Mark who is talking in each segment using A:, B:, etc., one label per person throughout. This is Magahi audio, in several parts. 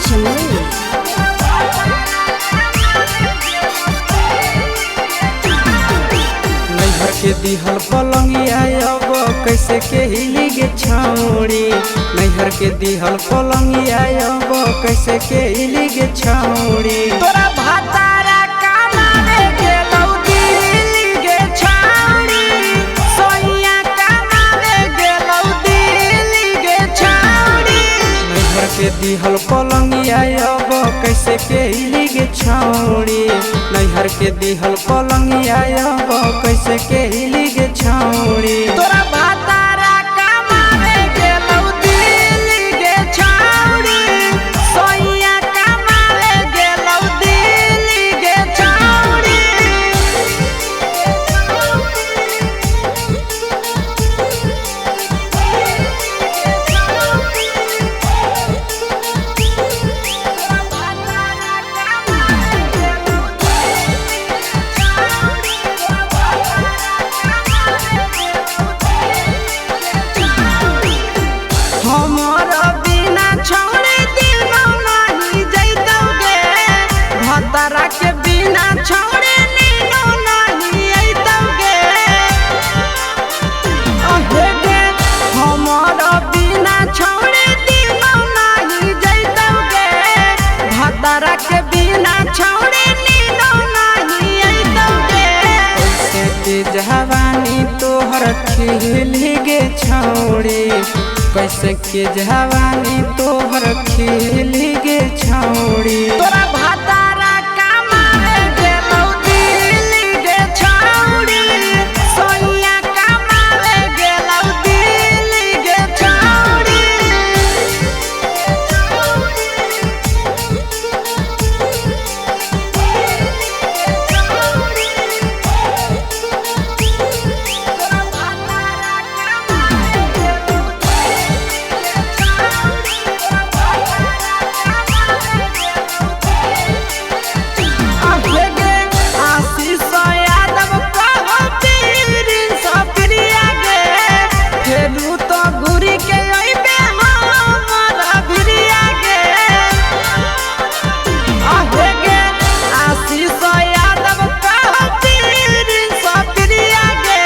A: Jamui.
B: नैहर के दिहल पलंगिया अब कैसे के हिली गे छौड़ी। नैहर के दिहल पलंगिया अब कैसे के हिली गे छौड़ी।
C: तोरा भातारा कमावे गेलौ दिल्ली गे छौड़ी, सोनिया कमावे गेलौ दिल्ली गे छौड़ी।
B: नैहर के दिहल पलंगिया अब कैसे के हिली गे छौड़ी। नैहर के दिहल पलंगिया अब कैसे के हिली गे छौड़ी।
C: तोरा भातारा कमावे गेलौ दिल्ली गे छौड़ी, सोनिया कमावे गेलौ दिल्ली गे छौड़ी। हमर बिना छौड़ी दिनो नाही जैतौ गे, भतरा के बिना छौड़ी नीनो नाही अइतौ गे। अहे गे हमर बिना छौड़ी दिनो नाही जैतौ गे, भतरा के बिना छौड़ी नीनो नाही अइतौ गे।
B: कैसे के जवानी तोहर खिली गे छौड़ी। कैसे के जवानी तोहर खिली गे छौड़ी।
C: तोरा भातारा कमावे गेलौ दिल्ली गे छौड़ी, सोनिया कमावे गेलौ दिल्ली गे छौड़ी। अहे गे आशीष यादव कहो प्रिंस प्रिया गे, फेरू तो घुरी के अइबे हमर भिरिया गे। अहे गे आशीष यादव कहो प्रिंस प्रिया गे,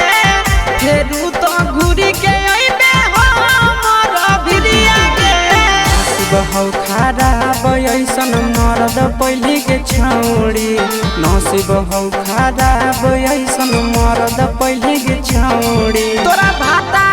C: फेरू तो घुरी के अइबे हमर भिरिया गे।
B: नसीब हौ खराब ऐसन मरद पहली के छौड़ी। नसीब हौ खराब ऐसन मरद पहली के छौड़ी।
C: तोरा भाता